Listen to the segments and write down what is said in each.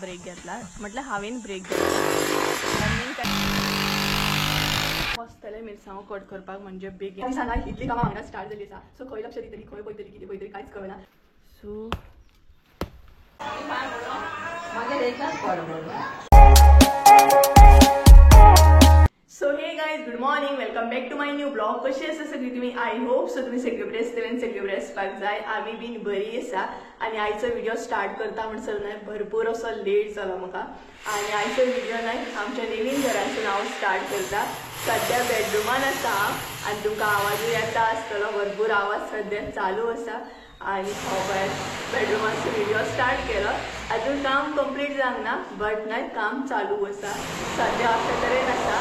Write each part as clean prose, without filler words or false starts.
Break घेतला म्हटलं हांवें ब्रेक घेतला बसतले मिरसांगो कट करपाक म्हणजे बेगीन सांगा इतली कामां वांगडा स्टार्ट जाली आसा. सो खंय लक्ष दितली, खंय पळयतली, कितें पळयतली कांयच कळना. So so hey guys, good morning, welcome back to my new blog. कशी आसा सगळी तुम्ही? I hope so तुम्ही सगळी बरे आसतले आनी सगळी बरे आसपाक जाय. आमी बीन बरी आसा आनी आयचो व्हिडिओ स्टार्ट करता म्हणसर न्हय भरपूर असो लेट जालो म्हाका. आनी आयचो व्हिडिओ न्हय आमच्या नवीन घराचें नांव स्टार्ट करता. सद्या बेडरुमान आसा हांव आनी तुमकां आवाजूय येता आसतलो, भरपूर आवाज सद्या चालू आसा. आनी हो बेडरुमाचो व्हिडिओ स्टार्ट केलो. अजून काम कंप्लीट जावंक ना, बट न्हय काम चालू आसा सद्या, अशे तरेन आसा.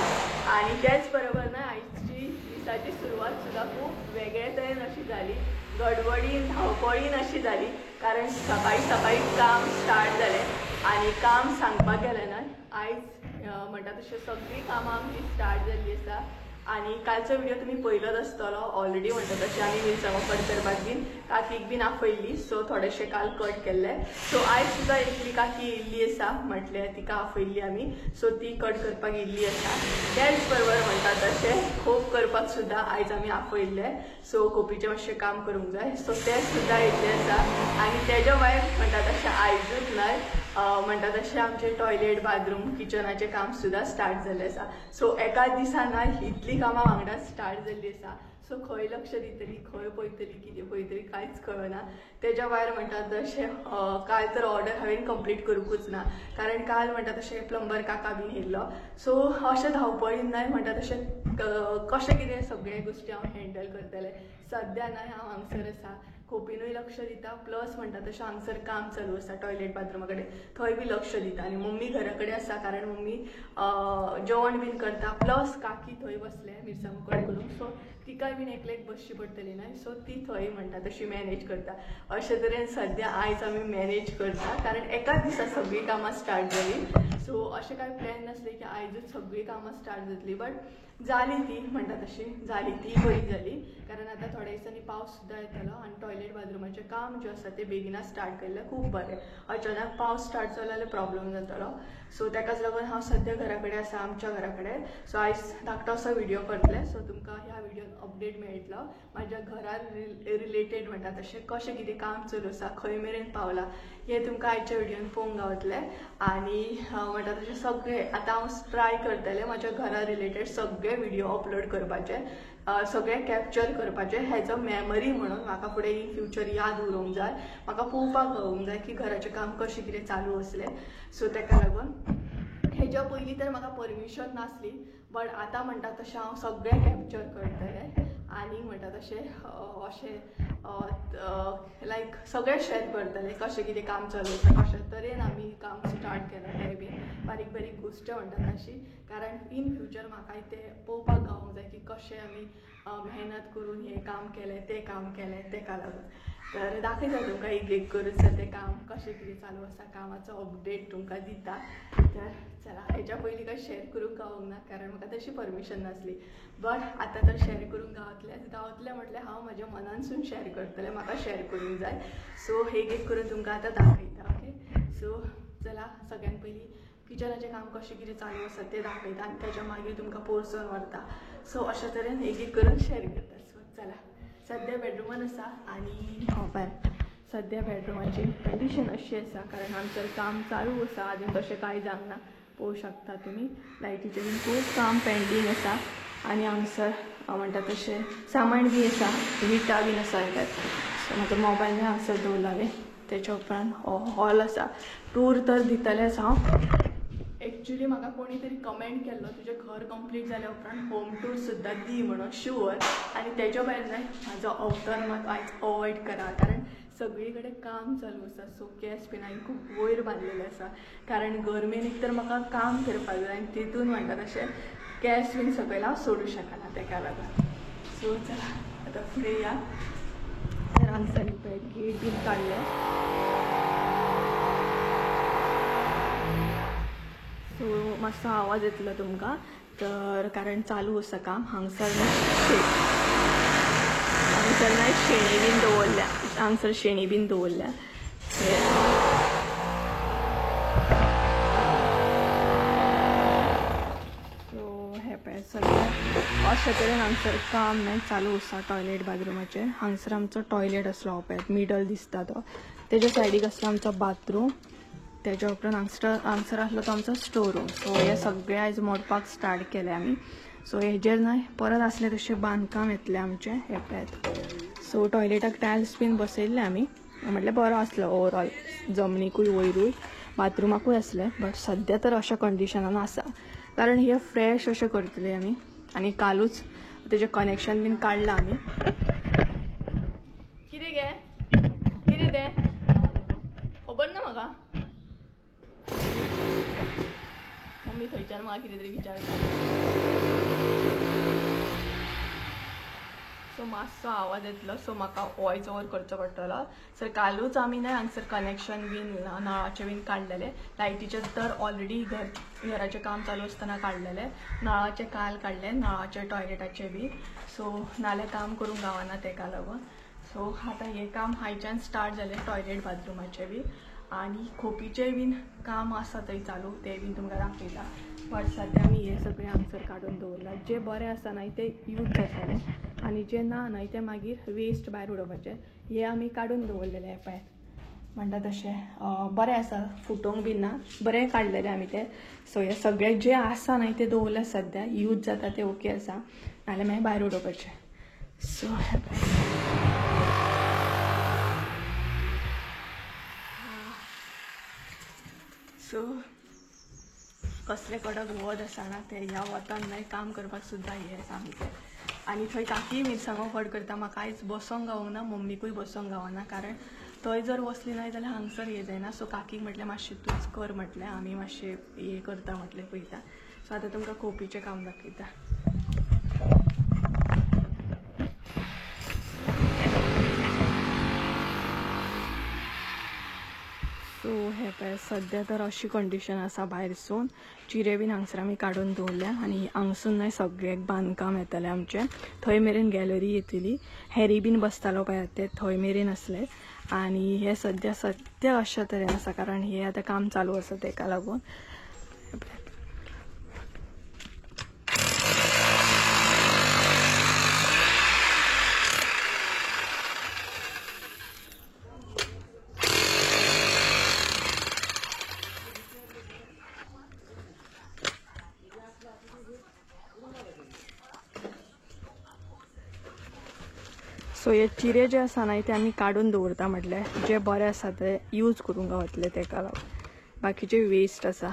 आनी तेच बरोबर न्हय आयची दिसाची सुरवात सुद्दां खूब वेगळे तरेन अशी जाली, गडबडीन धांवपळीन अशी जाली. कारण सकाळी सकाळी काम स्टार्ट जालें आनी काम सांगपाक गेलें न्हय आयज म्हणटा तशें सगळीं कामां आमची स्टार्ट जाल्ली आसा. आनी कालचो व्हिडिओ तुमी पयलोच आसतलो ऑलरेडी. म्हणटा तशें आमी मिरसांगो कट करपाक बीन काकीक बीन आपयल्ली, सो थोडेशें काल कट केल्ले. सो आयज सुद्दां एकली काकी येयल्ली आसा, म्हटल्यार तिका आपयल्ली आमी, सो ती कट करपाक येयल्ली आसा. तेच बरोबर म्हणटा तशें खोप करपाक सुद्दां आयज आमी आपयल्ले, सो खोपीचें मातशें काम करूंक जाय, सो तें सुद्दां येयल्लें आसा. आनी तेज्या भायर म्हणटा तशें आयजूच न्हय म्हणटा तशें आमचें टॉयलेट बाथरूम किचनाचें काम सुद्दां स्टार्ट जाल्लें आसा. सो एका दिसा न्हय इतली कामां वांगडा स्टार्ट जाल्ली आसा. सो खंय लक्ष दितली, खंय पळयतली, कितें पळयतली कांयच कळना. तेज्या भायर म्हणटा तशें काल तर ऑर्डर हांवें कंप्लीट करूंकूच ना, कारण काल म्हणटा तशें प्लंबर काका बीन येयल्लो. सो अशें धांवपळीन न्हय म्हणटा तशें कशें कितें सगळे गोश्टी हांव हँडल करतलें. सद्या न्हय हांव हांगसर आसा, खोपीनूय लक्ष दिता, प्लस म्हणटा तशें हांगसर काम चालू आसा टॉयलेट बाथरुमा कडेन, थंय बी लक्ष दिता. आनी मम्मी घरा कडेन आसा, कारण मम्मी जेवण बीन करता, प्लस काकी थंय बसले मिरसांगो कट करूंक, सो तिकाय बीन एकलेक बसची पडटली न्हय, सो ती थंय म्हणटा तशी मॅनेज करता. अशे तरेन सद्या आयज आमी मॅनेज करता, कारण एकाच दिसा सगळीं कामां स्टार्ट जाली. सो अशें कांय प्लॅन नासलें की आयजूच सगळीं कामां स्टार्ट जातली, बट जाली ती म्हणटा तशी जाली, ती बरी जाली. कारण आतां थोड्या दिसांनी पावस सुद्दां येतलो आनी टॉयलेट बाथरुमाचें काम जें आसा तें बेगिना स्टार्ट केल्लें खूब बरें. अचानक पावस स्टार्ट जालो जाल्यार प्रॉब्लम जातलो. सो तेकाच लागून हांव सद्या घरा कडेन आसा, आमच्या घरा कडेन. सो आयज धाकटो असो व्हिडिओ करतलें, सो तुमकां ह्या व्हिडियोन अपडेट मेळटलो म्हाज्या घरा रिलेटेड म्हणटा तशें कशें कितें काम चालू आसा, खंय मेरेन पावलां हें तुमकां आयच्या व्हिडियोन पळोवंक गावतलें. आनी म्हणटा तशें सगळें आतां हांव ट्राय करतलें म्हाज्या घरा रिलेटेड सगळे व्हिडिओ अपलोड करपाचे, सगळे कॅप्चर करपाचे. हेजो मेमरी म्हणून म्हाका फुडें इन फ्युचर याद उरोंक जाय, म्हाका पळोवपाक गावोंक जाय की घराचें काम कशें कितें चालू आसलें. सो तेका लागून हेज्या पयलीं तर म्हाका परमिशन नासली, बट आतां म्हणटा तशें हांव सगळें कॅप्चर करतलें आनी म्हणटा तशें अशें लायक सगळें शेअर करतलें कशें कितें काम चालू आसा, कशे तरेन आमी काम स्टार्ट केलां तें बी बारीक बारीक गोश्ट म्हणटा तशी. कारण इन फ्युचर म्हाकाय तें पळोवपाक गावोंक जाय की कशें आमी मेहनत करून हें काम केलें, तें काम केलें, तेका लागून. तर दाखयता तुमकां एक एक करून तें काम कशें कितें चालू आसा, कामाचो अपडेट तुमकां दिता. तर चला, हेच्या पयलीं कांय शेअर करूंक गावोंक ना, कारण म्हाका तशी परमिशन नासली, बट आतां तर शेअर करूंक गावतलें. गावतलें म्हटल्यार हांव म्हाज्या मनानसून शेअर करतलें, म्हाका शेअर करूंक जाय. सो एक एक करून तुमकां आतां दाखयता. ओके, सो चला सगळ्यान पयलीं किचनाचें काम कशें कितें चालू आसा तें दाखयता आनी तेच्या मागीर तुमकां पोरसून व्हरता. सो अशे तरेन एक एक करून शेअर करता. सो चला, सद्या बेडरुमान आसा आनी पळय सद्या बेडरुमाची कंडिशन अशी आसा, कारण हांगसर काम चालू आसा, आजून तशें कांय जावंक ना. पळोवंक शकता तुमी लायटीचें बीन खूब काम पेंडींग आसा. आनी हांगसर म्हणटा तशें सामान बी आसा, विटा बीन आसा येतात. सो म्हाजो मोबायल हांगसर दवरला हांवें. तेच्या उपरांत हो हॉल आसा. टूर तर दितलेंच हांव. एक्चुली म्हाका कोणी तरी कमेंट केल्लो तुजें घर कंप्लीट जाल्या उपरांत होम टूर सुद्दां दी म्हणून, शुअर. आनी तेज्या भायर न्हय म्हाजो अवतार मात आयज अवॉयड करा, कारण सगळी कडेन काम चालू आसा. सो केस बीन हांवें खूब वयर बांदलेले आसा, कारण गरमेन एक तर म्हाका काम करपाक जाय आनी तितून म्हणटा तशें केस बीन सकयल हांव सोडूं शकना, तेका लागून. सो चला आतां फुडें या. तर हांगसर पळय गेट बीन काडलें. सो मातसो आवाज येतलो तुमकां तर, कारण चालू आसा काम हांगसर. हांगसर न्हय शेणी बीन दवरल्या, हांगसर शेणी बीन दवरल्या. सो हे पळय सगळें अशें तरेन हांगसर काम न्हय चालू आसा टॉयलेट बाथरुमाचें. हांगसर आमचो टॉयलेट आसलो पळय मिडल दिसता तो, तेज्या सायडीक आसलो आमचो बाथरूम, तेज्या उपरांत हांगसर आसलो तो आमचो स्टोर रूम. सो हे सगळें आयज मोडपाक स्टार्ट केलें आमी. सो हेजेर न्हय परत आसलें तशें बांदकाम येतलें आमचें हे पळयात. सो टॉयलेटाक टायल्स बीन बसयल्ले आमी, म्हटल्यार बरो आसलो ओवरऑल, जमनीकूय वयरूय बाथरुमाकूय आसलें. बट सद्या तर अशा कंडिशनान आसा कारण हे फ्रेश अशें करतले आमी. आनी कालूच तेजें कनेक्शन बीन काडलां आमी. कितें गे कितें तें खबर ना म्हाका, मम्मी थंयच्यान म्हाका कितें तरी विचारता. सो मातसो आवाज येतलो, सो म्हाका वॉयस ओवर करचो पडटलो. सर कालूच आमी न्हय हांगसर कनेक्शन बीन नळाचें बीन काडलेलें, लायटीचें तर ऑलरेडी घराचें काम चालू आसतना काडलेलें, नळाचें काल काडलें, नळाचें टॉयलेटाचें बी. सो नाल्यार काम करूंक गावना तेका लागून. सो आतां हें काम हायच्यान स्टार्ट जालें टॉयलेट बाथरुमाचें बी. आनी खोपीचें बीन काम आसा थंय चालू, तें बीन तुमकां दाखयता. बट सद्या आमी हें सगळें हांगसर काडून दवरलां. जें बरें आसा न्हय तें यूज जातलें आनी जें ना न्हय तें मागीर वेस्ट भायर उडोवपाचें. हें आमी काडून दवरलेलें हें पळयात म्हणटा तशें बरें आसा, फुटोंक बीन ना, बरें काडलेलें आमी तें. सो हें सगळें जें आसा न्हय तें दवरलां सद्या, यूज जाता तें ओके आसा, नाल्यार मागीर भायर उडोवपाचें. सो हें पळय सो कसलें कडक वत आसा ना तें ह्या वतान न्हय काम करपाक सुद्दां हें सामकें. आनी थंय काकी मिरसांगो फट करता, म्हाका आयज बसोंक गावोंक ना, मम्मीकूय बसोंक गावना, कारण थंय जर बसली न्हय जाल्यार हांगसर हें जायना. सो काकीक म्हटलें मातशें तूंच कर म्हटलें, आमी मातशें हें करता म्हटलें पळयता. सो आतां तुमकां खोपीचें काम दाखयता. सो हे पळय सद्या तर अशी कंडिशन आसा भायरसून, चिरे बीन हांगसर आमी काडून दवरल्या. आनी हांगसून न्हय सगळ्याक बांदकाम येतलें आमचें. थंय मेरेन गॅलरी येतली, हॅरी बीन बसतालो पळय ते थंय मेरेन आसले. आनी हे सद्या सद्या अशा तरेन आसा कारण हे आतां काम चालू आसा तेका लागून. सो हे चिरे जे आसा न्हय ते आमी काडून दवरता म्हटल्यार जे बरे आसा ते यूज करूंक गावतले तेका लागून, बाकीचे वेस्ट आसा.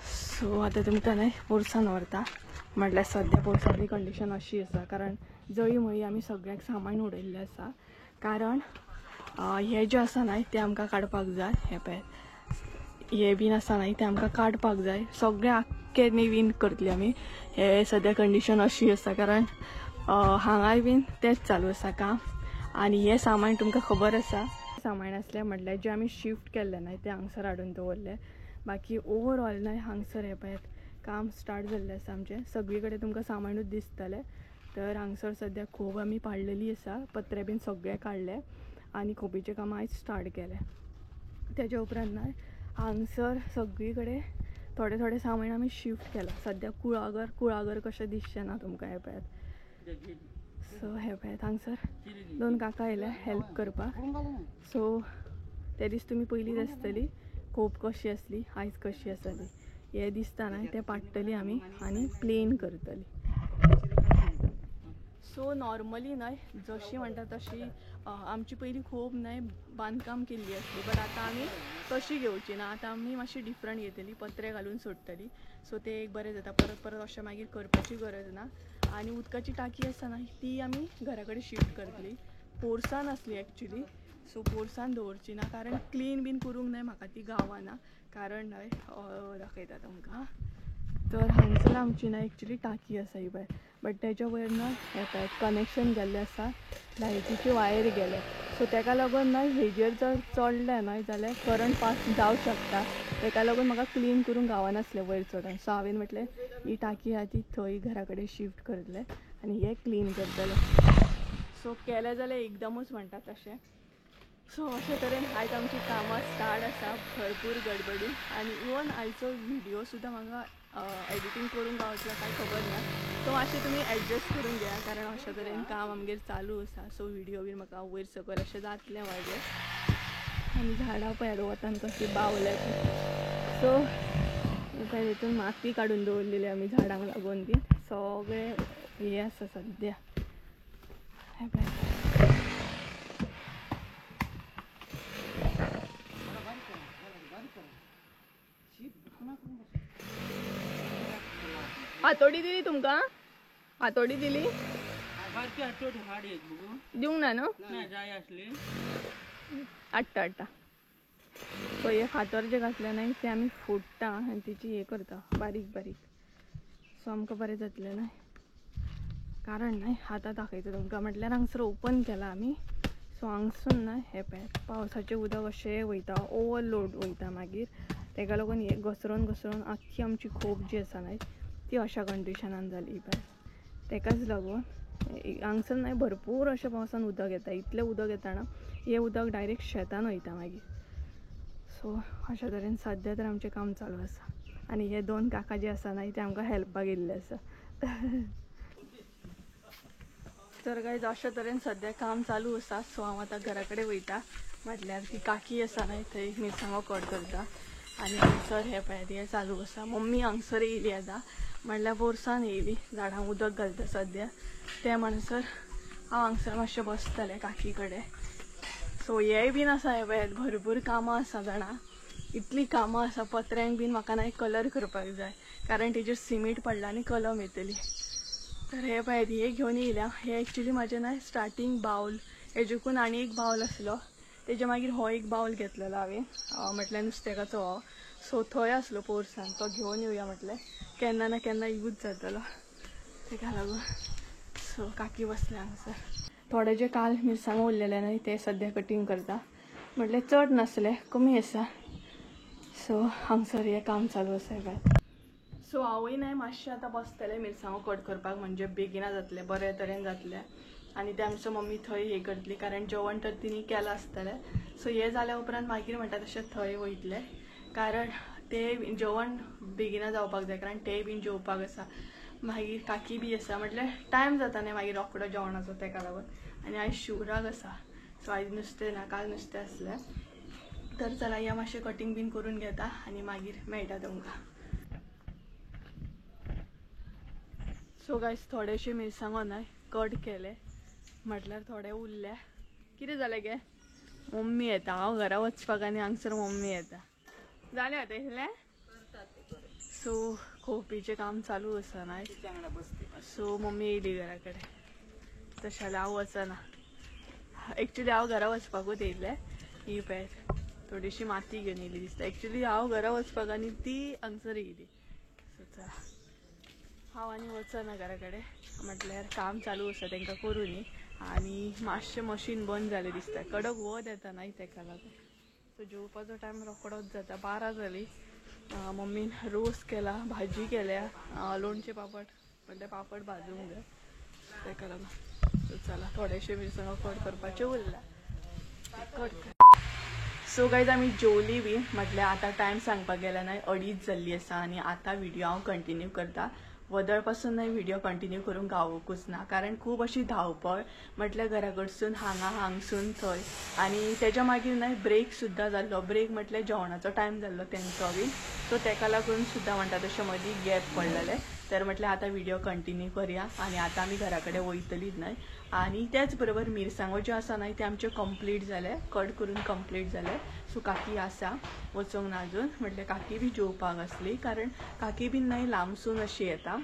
सो आतां तुमकां न्हय पोरसान व्हरता. म्हटल्यार सद्या पोरसांतली कंडिशन अशी आसा कारण जळी मळी आमी सगळ्याक सामान उडयल्लें आसा, कारण हे जे आसा न्हय ते आमकां काडपाक जाय. हे पळय हे बीन आसा न्हय ते आमकां काडपाक जाय, सगळें आख्खें नवीन करतली आमी. हे सद्या कंडिशन अशी आसा कारण हांगाय बीन तेंच चालू आसा काम. आनी हें सामान तुमकां खबर आसा, सामान आसलें म्हटल्यार जें आमी शिफ्ट केल्लें न्हय तें हांगसर हाडून दवरलें. बाकी ओवरऑल न्हय हांगसर हें पळयात काम स्टार्ट जाल्लें आसा आमचें, सगळी कडेन तुमकां सामानूच दिसतलें. तर हांगसर सद्या खूब आमी पाडलेली आसा, पत्रे बीन सगळे काडले आनी खोपीचें काम आयज स्टार्ट केलें. तेज्या उपरांत न्हय हांगसर सगळी कडेन थोडें थोडें सामान आमी शिफ्ट केलां. सद्या कुळागर कशें दिसचें ना तुमकां हें पळयात. सो हे पळयात हांगसर दोन काका आयले हेल्प करपाक. सो ते दीस तुमी पयलींच आसतली खोप कशी आसली आयज कशी आसा ती, हे दिसता न्हय तें पाडटली आमी आनी प्लेन करतली. सो नॉर्मली न्हय जशी म्हणटा तशी आमची पयलीं खूब न्हय बांदकाम केल्ली आसली, बट आतां आमी तशी घेवची ना, आतां आमी मातशी डिफरंट घेतली, पत्रे घालून सोडटली. सो ते एक बरें जाता, परत परत अशें मागीर करपाची गरज ना. आनी उदकाची टाकी आसा न्हय ती आमी घरा कडेन शिफ्ट करतली, पोरसान आसली एक्चुली, सो पोरसान दवरची ना कारण क्लीन बीन करूंक न्हय म्हाका ती गावना, कारण न्हय दाखयता तुमकां. तर हांगसर आमची न्हय एक्चुली टाकी आसा ही पळय, बट तेज्या वयर न्हय हें पळय कनेक्शन गेल्लें आसा, लायटीचे वायर गेले. सो तेका लागून न्हय हेजेर जर चडलें न्हय जाल्यार करंट पास जावं शकता, तेका लागून म्हाका क्लीन करूंक गावनासलें वयर चडोन. सो हांवें म्हटलें ही टाकी आहा ती थंय घरा कडेन शिफ्ट करतले आनी हे क्लीन करतले. सो केलें जाल्यार एकदमूच म्हणटा तशें. सो अशे तरेन आयज आमची कामां स्टार्ट आसा भरपूर गडबडीन. आनी इवन आयचो व्हिडिओ सुद्दां म्हाका एडिटींग करूंक गावतलो कांय खबर ना, सो मातशें तुमी एडजस्ट करून घेया कारण अशा तरेन काम आमगेर चालू आसा. सो व्हिडिओ बीन म्हाका वयर सकयल अशें जातलें म्हाजें. आनी झाडां पळयात वतान कशी बावल्यात. सो पळय हितून माती काडून दवरलेली आमी झाडांक लागून बीन सगळें हें आसा सद्या. हें पळय हातोडी दिली तुमकां? हातोडी दिली दिवंक ना न्हू? हाडटा हाडटा. पळय हे फातर जे घातले न्हय ते आमी फोडटा आनी तेची हें करता बारीक बारीक. सो आमकां बरें जातलें न्हय कारण न्हय आतां दाखयता तुमकां. म्हटल्यार हांगसर ओपन केलां आमी. सो हांगसून न्हय हें पळयात पावसाचें उदक अशें वयता, ओवरलोड वयता. मागीर तेका लागून हें घसरोन घसरोन आख्खी आमची खोप जी आसा न्हय ती अशा कंडिशनान जाली पळय. तेकाच लागून हांगसर न्हय भरपूर अशें पावसान उदक येता, इतलें उदक येता ना हें उदक डायरेक्ट शेतान वयता मागीर. सो अशा तरेन सद्या तर आमचें काम चालू आसा. आनी हे दोन काका जे आसा न्हय ते आमकां हेल्पाक येयल्ले आसा. तर गायज अशा तरेन सद्या काम चालू आसा. सो हांव आतां घरा कडेन वयता. म्हटल्यार ती काकी आसा न्हय थंय मिरसांगो कट करता आनी हांगसर हें पळयात हें चालू आसा. मम्मी हांगसर येयली आतां, म्हटल्यार पोरसान येयली, झाडांक उदक घालता सद्या. तें म्हणसर हांव हांगसर मातशें बसतलें काकी कडेन. सो हेंय बीन आसा हें पळयात भरपूर कामां आसा जाणा, इतलीं कामां आसा. पत्र्यांक बीन म्हाका न्हय कलर करपाक जाय कारण तेजेर सिमीट पडला आनी कलम येतली. तर हे पळयात हे घेवन येयल्या. हे एक्चुली म्हाजें न्हय स्टार्टींग बावल, हेजेकून आनी एक बावल आसलो तेजे मागीर हो एक बावल घेतलेलो हांवें, म्हटल्यार नुस्त्याकाचो हो. सो थंय आसलो पोरसान, तो घेवन येवया म्हटलें, केन्ना ना केन्ना यूज जातलो तेका लागून. सो काकी बसल्या हांगसर. थोडे जे काल मिरसांगो उरलेले न्हय ते सद्या कटींग करता, म्हटल्यार चड नासले कमी आसा. सो हांगसर हें काम चालू आसा पळयात. सो हांवूय न्हय मातशें आतां बसतलें मिरसांगो कट करपाक, म्हणजे बेगिना जातलें, बरे तरेन जातलें. आनी ते आमचो मम्मी थंय हें करतली कारण जेवण तर तिणी केलां आसतलें. सो हें जाल्या उपरांत मागीर म्हणटा तशें थंय वयतलें कारण ते जेवण बेगिना जावपाक जाय कारण तेय बीन जेवपाक आसा. मागीर काकी बी आसा, म्हटल्यार टायम जाता न्हय मागीर रोकडो जेवणाचो तेका लागून. आनी आयज शिवराक आसा, सो आयज नुस्तें ना, काल नुस्तें आसलें. तर चला या मातशें कटींग बीन करून घेता आनी मागीर मेळटा तुमकां. सो गायज थोडेशे मिरसांगो न्हय कट केले, म्हटल्यार थोडे उरले. कितें जालें गे? मम्मी येता, हांव घरा वचपाक आनी हांगसर मम्मी येता. जालें आतां इतलें? सो खोपीचें काम चालू आसा न्हय. सो मम्मी येयली घरा कडेन, तशें जाल्यार हांव वचना. एक्चुली हांव घरा वचपाकूच येयल्लें. ही पळयात थोडीशी माती घेवन येयली दिसता. एक्चुली हांव घरा वचपाक आनी ती हांगसर येयली. सो चला हांव आनी वचना घरा कडेन, म्हटल्यार काम चालू आसा तांकां करूं न्ही. आनी मातशें मशीन बंद जालें दिसता, कडक वत येता न्हय तेका लागून. सो जेवपाचो टायम रोकडोच जाता, 12 जाली. मम्मीन रोस केला, भाजी केल्या, लोणचे पापड, म्हणल्यार पापड भाजूंक जाय तेका लागून. सो चला थोडेशे मिरसांगो कट करपाचे उरला, कट कर. सो गायज आमी जेवली बी, म्हटल्यार आतां टायम सांगपाक गेल्यार न्हय 2:30 जाल्ली आसा. आनी आतां व्हिडिओ हांव कंटिन्यू करता. वदळ पासून न्हय व्हिडिओ कंटिन्यू करूंक गावोकूच ना कारण खूब अशी धांवपळ, म्हटल्यार घरा कडसून हांगा हांगसून थंय. आनी तेज्या मागीर न्हय ब्रेक सुद्दां जाल्लो, ब्रेक म्हटल्यार जेवणाचो टायम जाल्लो तेंचो बी. सो तेका लागून सुद्दां म्हणटा तशें मदीं गॅप पडलेलें. तर म्हटल्यार आतां व्हिडिओ कंटिन्यू करया आनी आतां आमी घरा कडेन वयतलीच न्हय. आनी त्याच बरोबर मिरसांगो ज्यो आसा न्हय ते आमचे कंप्लीट जाले, कट करून कंप्लीट जाले. सो काकी आसा वचोंक ना अजून, म्हटल्यार काकी बी जेवपाक आसली कारण काकी बी न्हय लांबसून अशी येता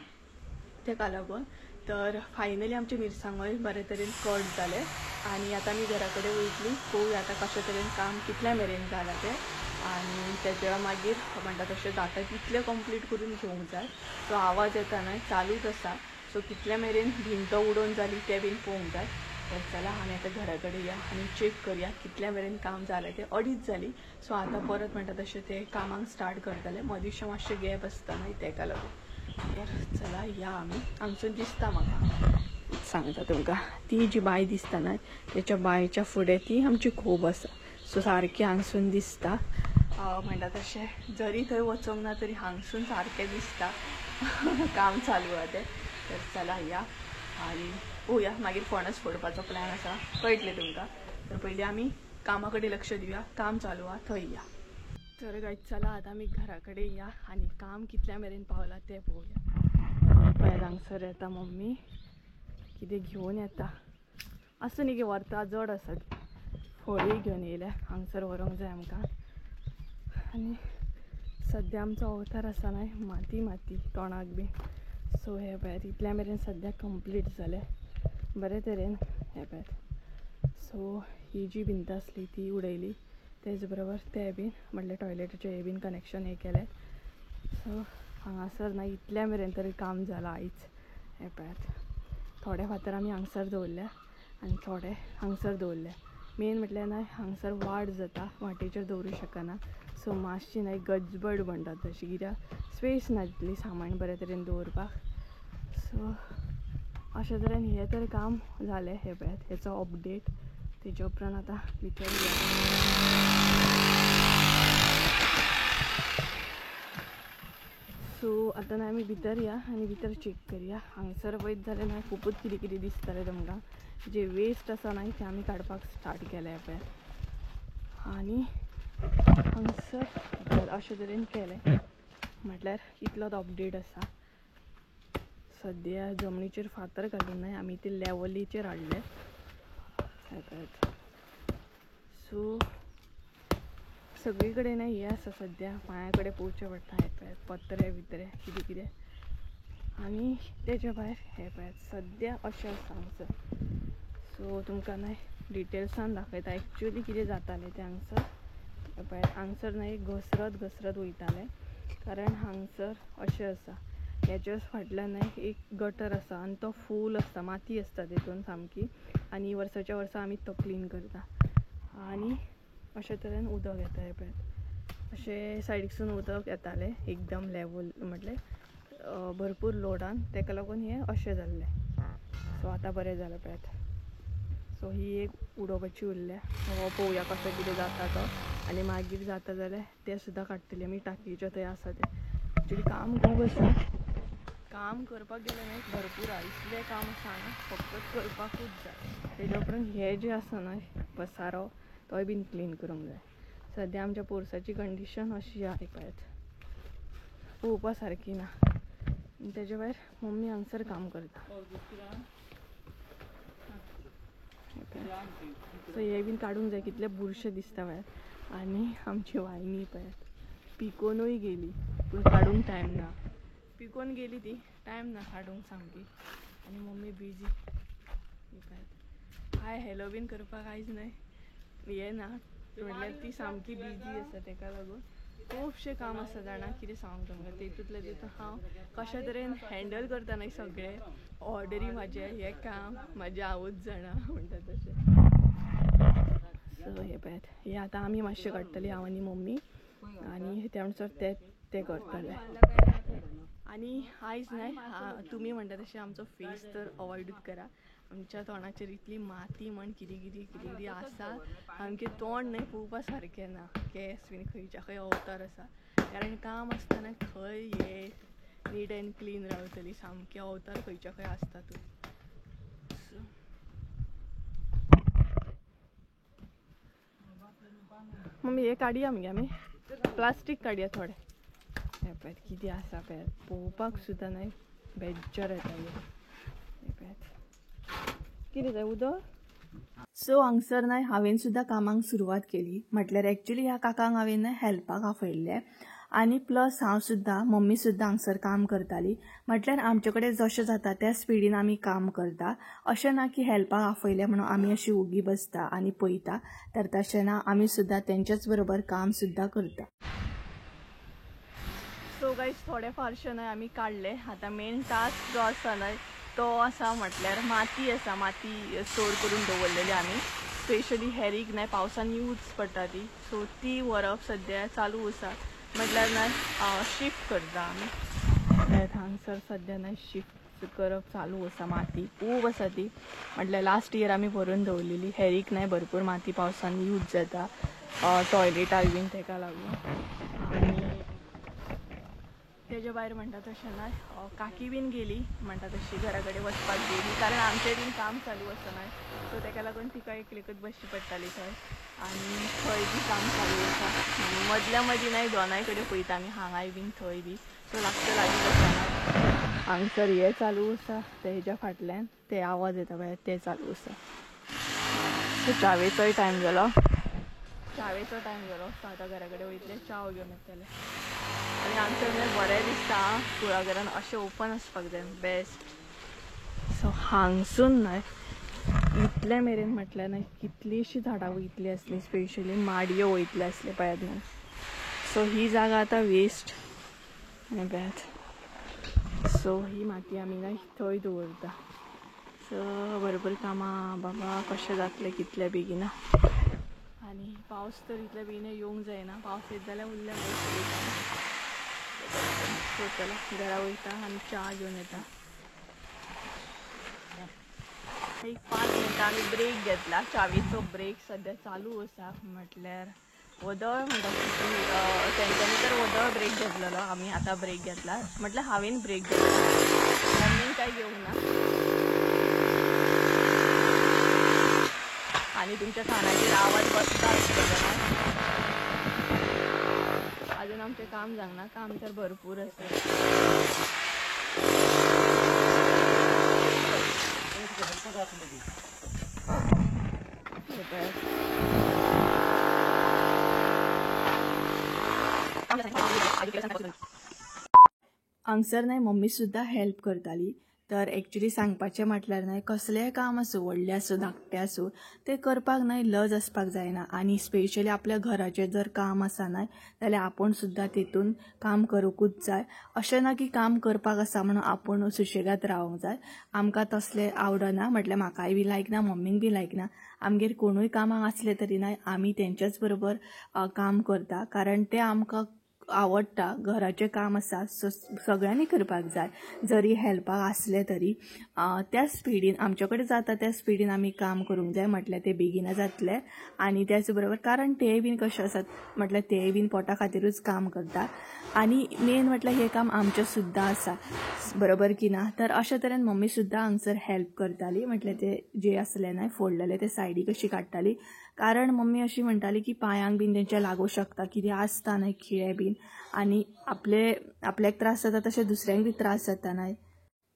तेका लागून. तर फायनली आमचे मिरसांगोय बरे तरेन कट जाले आनी आतां आमी घरा कडेन वयतली. पळोवया आतां कशे तरेन काम कितल्या मेरेन जालां तें. आनी तेज्या मागीर म्हणटा तशें जाता तितलें कंप्लीट करून घेवंक जाय. सो आवाज येता न्हय चालूच आसा, सो कितल्या मेरेन भिंत उडोवन जाली तें बीन पळोवंक जाय. तर चला आमी आतां घरा कडेन या आनी चॅक करया कितल्या मेरेन काम जालें तें. 2:30 जाली. सो आतां परत म्हणटा तशें ते कामाक स्टार्ट करतले. मदींशें मातशें गॅप आसता न्हय तेका लागून. तर चला या आमी, हांगसून दिसता म्हाका सांगता तुमकां, ती जी बांय दिसता न्हय तेच्या बांयच्या फुडें ती आमची खोप आसा. सो सारकी हांगसून दिसता, म्हणटा तशें जरी थंय वचोंक ना तरी हांगसून सारकें दिसता काम चालू आहा तें. तर चला या आनी पळोवया, मागीर फणस फोडपाचो प्लॅन आसा, कळटलें तुमकां. तर पयलीं आमी कामा कडेन लक्ष दिवया, काम चालू आहा थंय या. तर गायज चला आतां आमी घरा कडेन या आनी काम कितल्या मेरेन पावलां तें पळोवया. पळयात हांगसर येता मम्मी, कितें घेवन येता आसूं न्ही की व्हरता, जड आसा ती. फळी घेवन येयल्या, हांगसर व्हरूंक जाय आमकां. आनी सद्या आमचो अवतार आसा न्हय माती माती तोंडाक बी. सो हे पळयात इतल्या मेरेन सद्या कंप्लीट जालें बरे तरेन. हे पळयात, सो ही जी भिंत आसली ती उडयली, तेच बरोबर ते बीन म्हटल्यार टॉयलेटीचें हे बीन कनेक्शन हे केलें. सो हांगासर ना इतल्या मेरेन तरी काम जालां आयज. हे पळयात थोडे फातर आमी हांगसर दवरल्या आनी थोडे हांगसर दवरले. मेन म्हटल्यार न्हय हांगसर वाट जाता, वाटेचेर दवरूं शकना. सो मातशी न्हय गजबड म्हणटात तशी, कित्याक स्पेस ना तितली सामान बरे तरेन दवरपाक. सो अशे तरेन हें तर काम जालें. हे पळयात हेचो अपडेट. तेच्या उपरांत आतां भितर या. सो आतां न्हय आमी भितर या आनी भितर चॅक करया. हांगसर वयत जाल्यार न्हय खुबूच कितें कितें दिसतलें तुमकां, जे वेस्ट आसा न्हय तें आमी काडपाक स्टार्ट केलें पळयात. आनी हांगसर अशे तरेन केलें, म्हटल्यार इतलोच अपडेट आसा. सद्या जमनीचेर फातर घालून न्हय आमी ते लेवलीचेर हाडले. सो सगळी कडेन न्हय हें आसा सद्या, पांया कडेन पळोवचें पडटा. हें पळयात पत्रे बित्रे कितें कितें. आनी तेच्या भायर हें पळयात सद्या अशें आसा हांगसर. सो तुमकां न्हय डिटेल्सान दाखयता एक्चुअली कितें जातालें तें हांगसर. हें पळयात हांगसर न्हय घसरत घसरत वयतालें, कारण हांगसर अशें आसा, हेच्याच फाटल्यान न्हय एक गटर आसा आनी तो फूल आसता, माती आसता तितून सामकी, आनी वर्साच्या वर्सा आमी तो क्लीन करता. आनी अशे तरेन उदक येता. हें पळयात अशें सायडीकसून उदक येतालें एकदम लेवल, म्हटल्यार भरपूर लोडान, तेका लागून हें अशें जाल्लें. सो आतां बरें जालें पळयात. सो ही एक उडोवपाची उरल्या, हो पळोवया कसो कितें जाता तो, आनी मागीर जाता जाल्यार तें सुद्दां काडटली आमी, टाकयेच्या थंय आसा तें. एक्चुली काम खूब आसा, काम करपाक गेलें न्हय भरपूर आसा, इतलें काम आसा न्हय फक्त करपाकूच जाय. तेज्या उपरांत हें जें आसा न्हय पसारो तोय बीन क्लीन करूंक जाय. सद्या आमच्या पोरसाची कंडिशन अशी आसा पळयात, पळोवपा सारकी ना. तेज्या भायर मम्मी हांगसर काम करता. सो हे बीन काडूंक जाय, कितले बुरशे दिसता पळयात. आनी आमची वायनी पळयात पिकोनूय गेली, पूण काडूंक टायम ना, पिकोन गेली ती, टायम ना काडूंक सामकी. आनी मम्मी बिजी. पळयात हाय हॅलो बीन करपाक आयज न्हय हें ना, म्हटल्यार ती सामकी बिजी आसा, तेका लागून खुबशें काम आसा जाणा, कितें सांगू तुमकां. तितूंतलें तितून हांव कशे तरेन हँडल करता न्हय सगळें ऑर्डरी म्हाजें हें काम म्हाजें हांवूच जाणा म्हणटा तशें. सो हें पळयात हें आतां आमी मातशें काडटली, हांव आनी मम्मी, आनी त्या म्हणसर ते ते करतले. आनी आयज न्हय तुमी म्हणटा तशें आमचो फेस तर अवॉयडूच करा, आमच्या तोंडाचेर इतली माती म्हण कितें कितें कितें कितें आसा, सामकें तोंड न्हय पळोवपा सारकें ना, केंस बीन खंयच्या खंय अवतार आसा, कारण काम आसतना खंय हे नीट एंड क्लीन रावतली, सामकें अवतार खंयच्या खंय आसता तूं. सो मम्मी हे काडया मगे आमी, प्लास्टीक काडया थोडें. हें पळयात कितें आसा पळयात, पळोवपाक सुद्दां न्हय बेज्जर येता हें पळयात. कितें जाय उदक? सो हांगसर न्हय हांवें सुद्दां कामाक सुरवात केली. म्हटल्यार एक्चुली ह्या काकांक हांवें न्हय हेल्पाक आपयल्लें, आनी प्लस हांव सुद्दां मम्मी सुद्दां हांगसर काम करताली. म्हटल्यार आमचे कडेन जशें जाता त्या स्पिडीन आमी काम करता, अशें ना की हेल्पाक आपयलें म्हणून आमी अशी ओगी बसता आनी पळयता, तर तशें ना, आमी सुद्दां तेंच्याच बरोबर काम सुद्दां करता. सो गायज थोडे फारशें न्हय आमी काडले. आतां मेन टास्क जो आसा न्हय तो आसा म्हटल्यार माती आसा, माती स्टोर करून दवरलेली आमी, स्पेशली हेरीक न्हय पावसान यूज पडटा ती, सो ती व्हरप सद्या चालू आसा. म्हटल्यार न्हय शिफ्ट करता आमी, हांगसर सद्या न्हय शिफ्ट करप चालू आसा. माती खूब आसा ती, म्हटल्यार लास्ट इयर आमी भरून दवरलेली. हेरीक न्हय भरपूर माती पावसान यूज जाता टॉयलेटाक बीन, तेका लागून. आनी तेज्या भायर म्हणटा तशें न्हय काकी बीन गेली म्हणटा तशी घरा कडेन वचपाक गेली, कारण आमचें बीन काम चालू आसा न्हय, सो तेका लागून तिका एकलेकच बसची पडटाली थंय. आनी थंय बी काम चालू आसा. मदल्या मदीं न्हय दोनाय कडेन पळयता आमी, हांगाय बीन थंय बी. सो लागच्या लागींच आसा न्हय. हांगसर हें चालू आसा, तेज्या फाटल्यान ते आवाज येता पळय ते चालू आसा. सो च्यावेचोय टायम जालो, च्यावेचो टायम जालो. सो आतां घरा कडेन वयतले, च्याव घेवन येतले. आनी हांगसर न्हय बरें दिसता कुळागरान अशें ओपन आसपाक जाय बेस्ट. सो हांगसून न्हय इतले मेरेन म्हटल्यार न्हय कितलीशीं झाडां वयतली आसली, स्पेशली माडयो वयतले आसले पळयात न्हय. सो ही जागा आतां वेस्ट आनी पळयात. सो ही माती आमी न्हय थंय दवरता. सो भरपूर कामां बाबा कशें जातलें कितले बेगीन. आनी पावस तर इतले बेगीन येवंक जायना, पावस येत जाल्यार उरलें मागीर सगळीं कामां. सो चला घरा वयता आनी च्या घेवन येता. एक 5 मिनटां आमी ब्रेक घेतला, च्यावेचो ब्रेक सद्या चालू आसा. म्हटल्यार वदळ म्हणटा तेंच्यांनी तर वदळ ब्रेक घेतलेलो, आमी आतां ब्रेक घेतला. म्हटल्यार हांवें ब्रेक घेतला, मम्मीन काय घेवंक ना. आनी तुमच्या कानाचेर आवाज बसता आसतलो. अजून आमचें काम जावंक ना, काम तर भरपूर आसा. हांगसर न्हय मम्मी सुद्दां हेल्प करताली. तर एक्चुली सांगपाचें म्हटल्यार न्हय कसलेंय काम आसूं, व्हडलें आसूं धाकटें आसूं, तें करपाक न्हय लज आसपाक जायना. आनी स्पेशली आपल्या घराचें जर काम आसा न्हय जाल्यार आपूण सुद्दां तेतून काम करूंकूच जाय. अशें ना की काम करपाक आसा म्हणून आपूण सुशेगाद रावंक जाय. आमकां तसलें आवडना, म्हटल्यार म्हाकाय बी लायक ना, मम्मीक बी लायक ना. आमगेर कोणूय कामाक आसले तरी न्हय आमी तेंच्याच बरोबर काम करता, कारण तें आमकां आवडटा. घराचें काम आसा सो सगळ्यांनी करपाक जाय, जरी हेल्पाक आसले तरी. त्या स्पिडीन आमचे कडेन जाता त्या स्पिडीन आमी काम करूंक जाय, म्हटल्यार तें बेगीन जातलें. आनी त्याच बरोबर कारण तेय बीन कशें आसात म्हटल्यार तेय बीन पोटा खातीरूच काम करता. आनी मेन म्हटल्यार हें काम आमचें सुद्दां आसा, बरोबर की ना. तर अशे तरेन मम्मी सुद्दां हांगसर हेल्प करताली. म्हटल्यार ते जे आसले न्हय फोडलेले ते सायडीक कशी काडटाली, कारण मम्मी अशी म्हणटाली की पांयांक बीन तेंच्या लागूं शकता, कितें आसता न्हय खिळे बीन, आनी आपले आपल्याक त्रास जाता तशें दुसऱ्यांक बी त्रास जाता न्हय.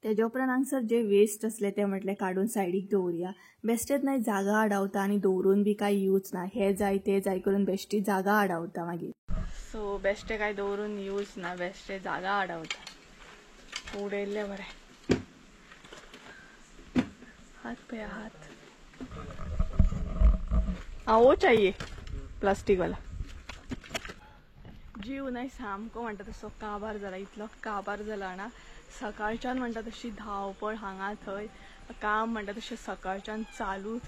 तेज्या उपरांत हांगसर जे वेस्ट आसले ते म्हटलें काडून सायडीक दवरुया. बेश्टेच न्हय जागा आडावता आनी दवरून बी कांय यूज ना, हें जाय तें जाय करून बेश्टी जागा आडावता मागीर. सो बेश्टें कांय दवरून यूज ना, बेश्टें जागा आडावता, उडयल्लें बरें. हात पळया हात. हाँ वो चाहिए प्लास्टिक वाला. जीव न्हय सामको म्हणटा तसो काबार जाला, इतलो काबार जाला ना. सकाळच्यान म्हणटा तशी धांवपळ हांगा थंय, काम म्हणटा तशें सकाळच्यान चालूच.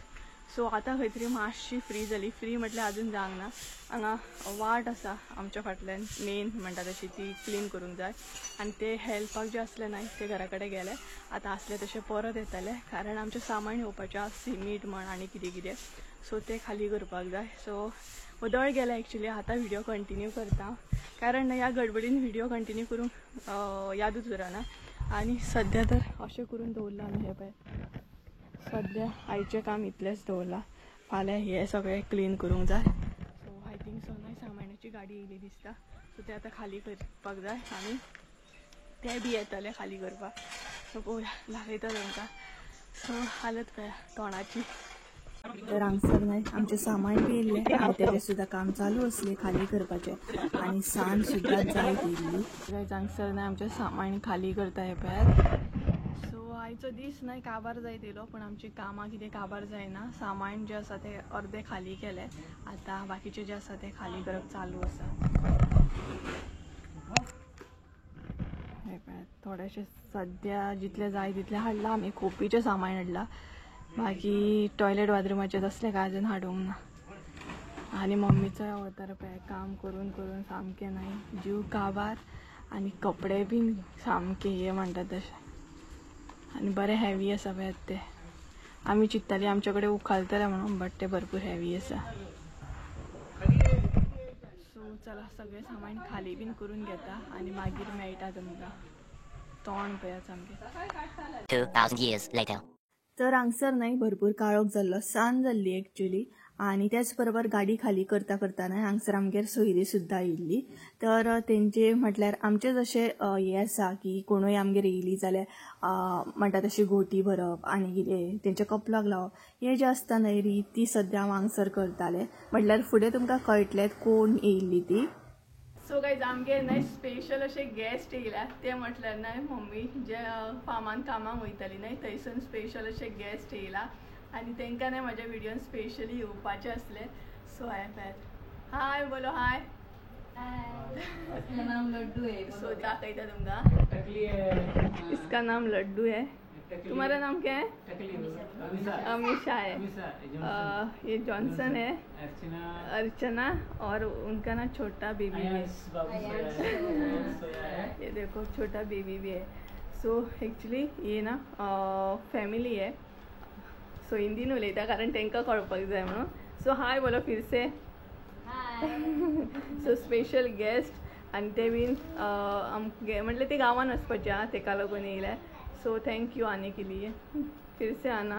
सो आतां खंय तरी मातशी फ्री जाली. फ्री म्हटल्यार अजून जावंक ना. हांगा वाट आसा आमच्या फाटल्यान मेन म्हणटा तशी, ती क्लीन करूंक जाय. आनी ते हेल्पाक जे आसले न्हय ते घरा कडेन गेले, आतां आसले तशे परत येतले, कारण आमचें सामान येवपाचें आसा, सिमीट म्हण आनी कितें कितें. सो ते खाली करपाक जाय. सो वदळ गेले एक्चुली. आतां व्हिडियो कंटिन्यू करता, कारण ह्या गडबडीन व्हिडियो कंटिन्यू करूंक यादूच उरना. आनी सद्या तर अशें करून दवरलां न्हय हें पळय, सद्या आयचें काम इतलेंच दवरलां. फाल्यां हें सगळें क्लीन करूंक जाय. सो I think so न्हय सामानाची गाडी येयली दिसता, सो ते आतां खाली करपाक जाय आनी ते बी येतले खाली करपाक. सो पळोवया, दाखयता तुमकां. सो हालत पळया तोंडाची. तर हांगसर न्हय आमचें सामान बी येयल्लें आनी तेजें सुद्दां काम चालू आसलें खाली करपाचें, आनी सांज सुद्दां जायत येयल्ली. हांगसर न्हय आमचें सामान खाली करता हें पळयात. सो आयचो दीस न्हय काबार जायत येयलो, पूण आमचीं कामां कितें काबार जायना. सामान जें आसा तें अर्दें खाली केलें, आतां बाकीचें जें आसा तें खाली करप चालू आसा. हें पळयात थोडेशें सद्या जितलें जाय तितलें हाडलां आमी. खोपीचें सामान हाडलां, बाकी टॉयलेट बाथरुमाचें तसलें कांय अजून हाडूंक ना. आनी मम्मीचोय अवतार पळय, काम करून करून सामकें न्हय जीव काबार, आनी कपडे बीन सामके हे म्हणटा तशें. आनी बरें हेवी आसा पळयात ते. आमी चिंत्ताली आमचे कडेन उखालतले म्हणून, बट ते भरपूर हेवी आसा. सो चला सगळें सामान खाली बीन करून घेता आनी मागीर मेळटा तुमकां. तोंड पळयात सामकें. 2000 years later. तर हांगसर न्हय भरपूर काळोख जाल्लो, सांज जाल्ली एक्चुली. आनी त्याच बरोबर गाडी खाली करता करता न्हय हांगसर आमगेर सोयरी सुद्दां येयल्ली. तर तेंचे म्हटल्यार आमचे जशें हें आसा की कोणूय आमगेर येयली जाल्यार म्हणटा तशी गोटी भरप आनी कितें तेंच्या कपलाक लावप, हें जें आसता न्हय रीत ती सद्या हांव हांगसर करतालें. म्हटल्यार फुडें तुमकां कळटलें कोण येयल्ली ती. सो गायज आमगेर न्हय स्पेशल अशे गेस्ट येयल्या ते म्हटल्यार न्हय मम्मी जे फामान कामाक वयताली न्हय थंयसून स्पेशल अशे गेस्ट येयला आनी तांकां न्हय म्हाज्या व्हिडियोन स्पेशली येवपाचें आसलें. सो हांवें पळयात हाय बोलो हाय. इसका नाम लड्डू है. सो दाखयता तुमकां. इसका नाम लड्डू है. तुम्हारा नाम क्या है? अमीषा है. ये जॉनसन है, अर्चना, और उनका ना छोटा बेबी है. ये देखो छोटा बेबी भी है. सो एक्चुअली ये ना फैमिली है. सो हिंदीन उलयता कारण तांकां कळपाक जाय म्हणून. सो हाय बोलो फिर से. सो स्पेशल गेस्ट आनी ते बीन आमगे म्हटल्यार ते गांवान वचपाचे आहा तेका लागून येयले. सो thank you आने के लिए, फिर से आना.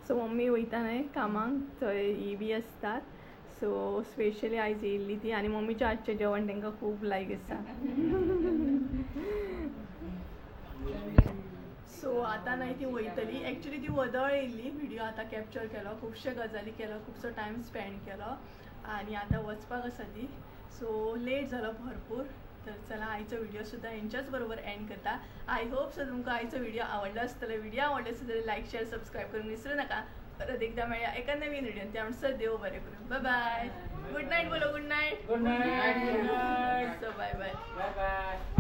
सो मम्मी वयता न्हय कामाक थंय ही बी आसतात. सो स्पेशली आयज येयल्ली ती आनी मम्मीच्या हातचें जेवण तांकां खूब लायक आसा. सो आतां न्हय ती वयतली. एक्चुली ती वदळ येयल्ली, व्हिडियो आतां कॅप्चर केलो, खुबशे गजाली केलो, खुबसो टायम स्पेंड केलो आनी आतां वचपाक आसा ती. सो लेट जालो भरपूर. तर चला आयचो व्हिडिओ सुद्दां हेंच्याच बरोबर एंड करता. I hope so तुमकां आयचो व्हिडिओ आवडलो आसतलो. व्हिडिओ आवडलो आसतलो जाल्यार लायक शेअर सबस्क्रायब करूंक विसरू नाका. परत एकदा मेळया एका नवीन व्हिडियोन. त्या म्हणसर देव बरें करूं. बाय बाय. गुड नायट बोलो. Good night. Good night. So bye bye. Bye bye.